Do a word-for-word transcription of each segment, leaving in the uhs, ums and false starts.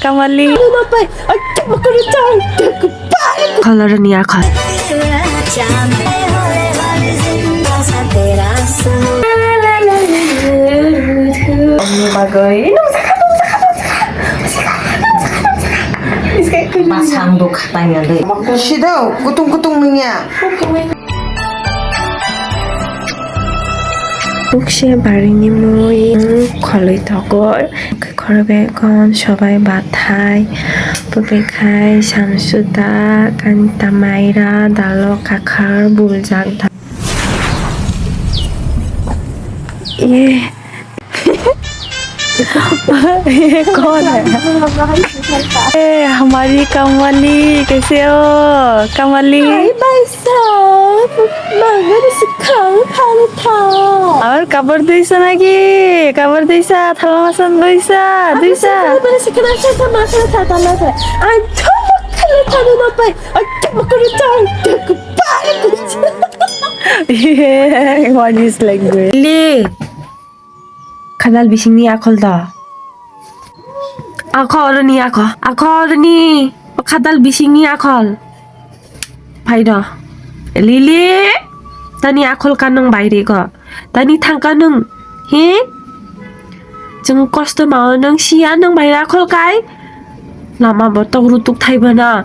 Kamali. Kholoroni akhol. Bagwi. Masang do khatang ya dei. Sido, kutung kutung nungya. Ukse barini mui, kholoi togo, khorbe kon, sobai bathai, pupekhai, samsuda, kanta maira, dalo kakhar, buljak da. Ye. ये कौन है? ए, हमारी कमली, कैसे हो कमली? Hi, भाई साहब, मगर सिखाओ खाना था। और कबर दुईसा ना कि? कबर दुईसा, थाला मासन दुईसा, दुईसा। ये, what is language? Le. Khadal bisingni akhol da. Akhorni akho, akhorni khadal bisingni akhol. Phai do. Lili, tani akhol ka nwng baire go. Tani thangka nwng. He? Chwng kosto mao nwng siya nwng baire akhol kai. Lama bo tok rutuk thai bana.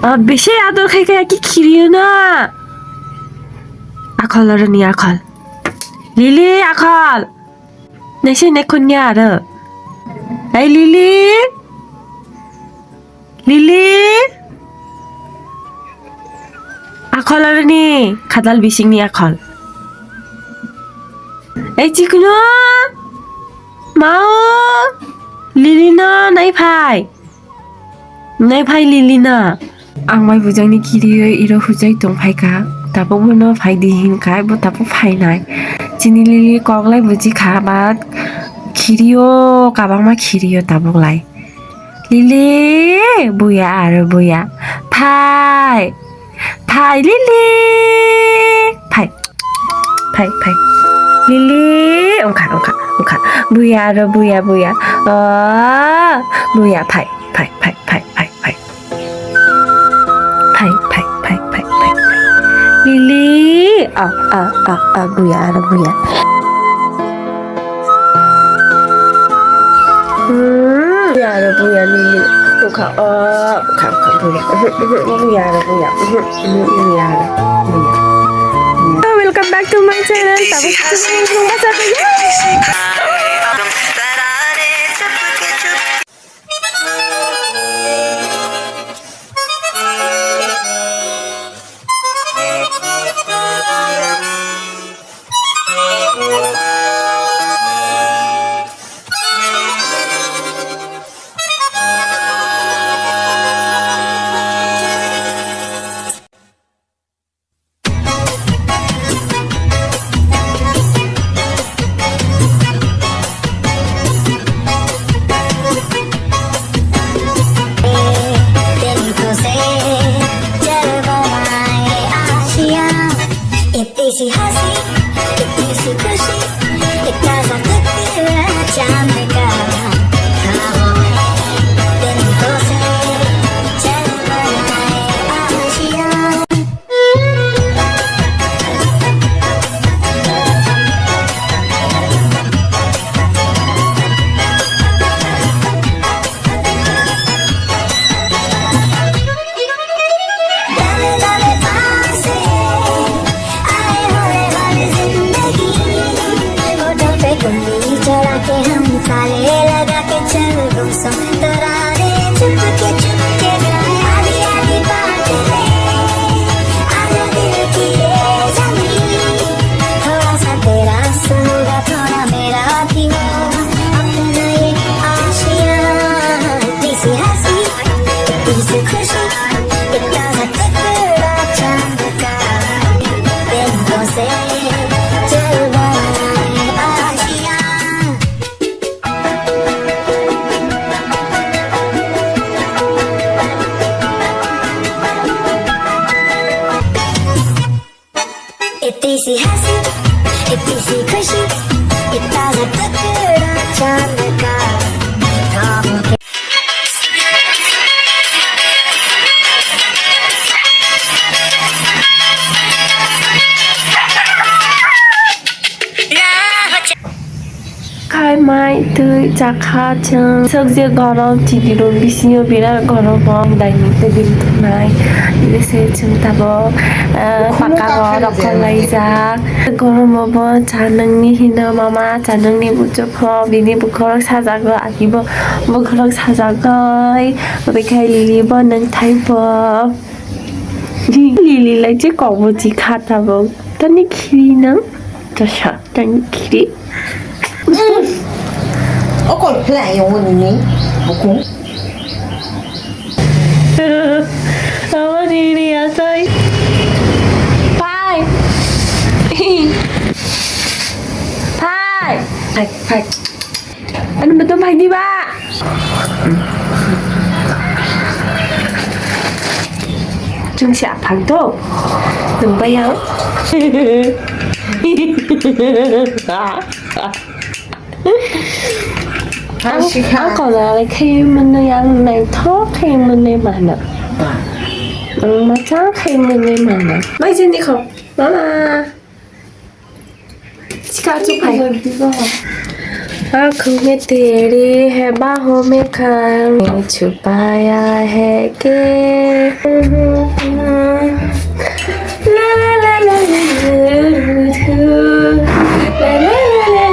A bese ador khai khai ki khiriyo na. Akhol aroni akhol. Lili akhol. Naisai naikhun ya aro. Ai Lili. Lili. Akhol aroni khadal bisingni akhol. Ai chikno. Mao. Lili no naiphai. Naiphai Lili no. Ang mai bujangni kiriyo iro hujai tong phaikha, tabuk bono phai di hinkhai, bo tabuk phainai. Chini Lili koklai bujikha, but kiriyo, kabangma kiriyo tabuklai. Lili, buya aro buya. Phai. Phai, Lili. Phai. Phai, phai. Lili, wngkha, wngkha, wngkha. Buya aro buya, buya. O, buya, phai, phai, phai. Phai, phai, phai, phai. Lili. A, a, a, a, buya, aro buya. Hmm, buya, aro buya, Lili. Wngkha, o, wngkha, wngkha, buya. Buya, aro buya. Buya, aro buya. Welcome back to my channel. Tabuk Chakha chwng, sok je gorom, chini room bisingo birat gorom, dining table tongnai. Bini se chwng tabuk, ah, paka rok rokon laijak. Gorom bo cha nungni hino mama, cha nungni buchuk pho, bini bukhorok sajago, agi bo bukhorok sajagoi, obekhai lili bo nungthai pho. Lili lai je kok bo chikha tabuk. Tani khiri nang, tasa. Tang kiri. Okol khlai yo nini bukung. Ama nini asai. Pai. Pai. Pai, pai. Ano betul pai di ba? Chwng se aphang to. Chwng bai ang. Ang, ang sikha. Ang kola le khe mwnwi ang naithok khe mwnwi mana. Ang macha khe mwnwi mana. Bai jeni kho. Mama. Chika chupai. Akhunge tere hai baho me khan, chupaya hai ke. La la la la la la la la la la la la.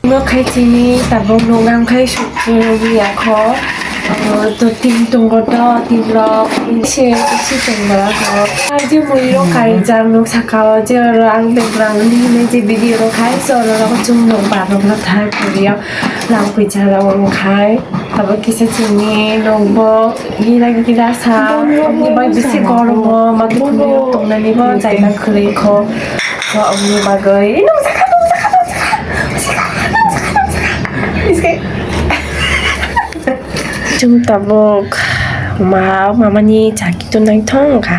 Omo khai chini tabuk nung ang khai sukchung ya kho. Abo to tin tongo to, tin rok, tin se, se tong bara kho. Ai je mui rok kai jang nung saka o je oro ang background ni hinui je video rok khai, so oro rok chung nung ba rok no thai kori o. Lang pui jara o khai. Abo kisa chini nung bo gira gira sa. Ani bai bisi gorom o, ma tongmani bo jaga khwlai kho. So, aboni bagwi. Nung saka, nung saka, nung saka. Nung saka, nung saka, nung saka. Chwng tabuk ma, mamani chaki to naithok wngkha.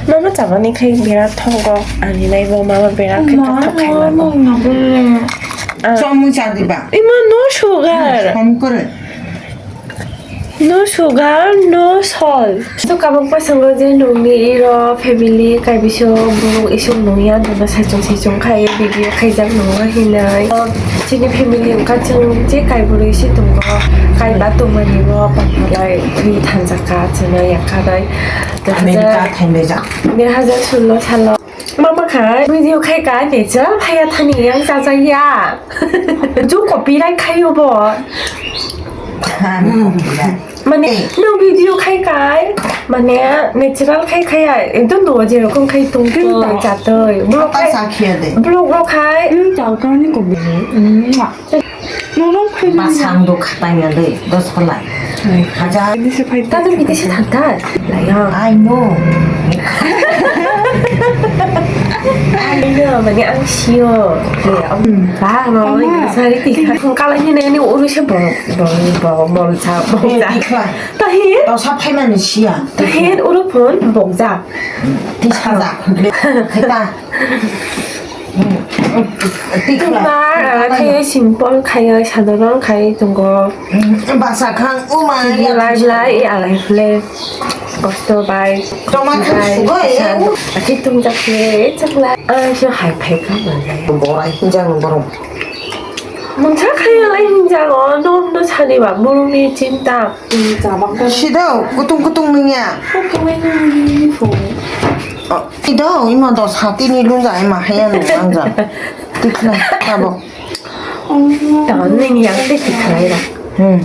Mama chabani khai birat thogo. Ani naibo mama birat khe thok thok khai mano. Ah. Chomui chadi ba. Ima no sugar. Chom kore. No sugar, no salt. So, kabang pasango je nungni iro family, kai biso, borok isuk nungya, dono saichung saichung khai video khaijak nungma hinai. O, chini family wngkha chwng je kai borok isi tongo, kai ba tongmani bo, papa bai twi thanjak kha, chwngno yakha bai. America thainai jak. Dui hajar sullo salo. Mama khai video khai ka nature phaiya thani yang chajakya. Ju copyright khai obo. Mane no video khai kai, mane natural khai khai ya, ekdom no je rokom khai tung tung chatoi. Blog khai, blog rok khai. Nono phai. Basang do khatai na le, dos phalai. Hajar. Bidesi phai. Tado bidesi thangthar. Laya. I know. I know, mane ang sio. Le, ang ba no, sari ti. Kala ni ne ni uru se bo, bo, bo, bo, sa, bo, sa. Tahin. Tao sa phai mani sia. Tahin uru phun, bo, sa. Ti sa da. Kheta. Tikla. Tikla, ah, khai simple khai, sadharon khai tongo. Basa khang, umai. Lai lai, alai phule. Kosto bai. Toma khang sugo, eh. Akhe tung jak le, chakla. Ah, so hai phai ka. Borai hinjang borok. Mungsa khai lai hinjang o, nom no sani ba, burungni chinta. Sido, kutung kutung nungya. Sido, ima dos hati ni lunja, ima haya nung anja. Tikna, tabo. Tao nini yang te tikna ira. Hmm.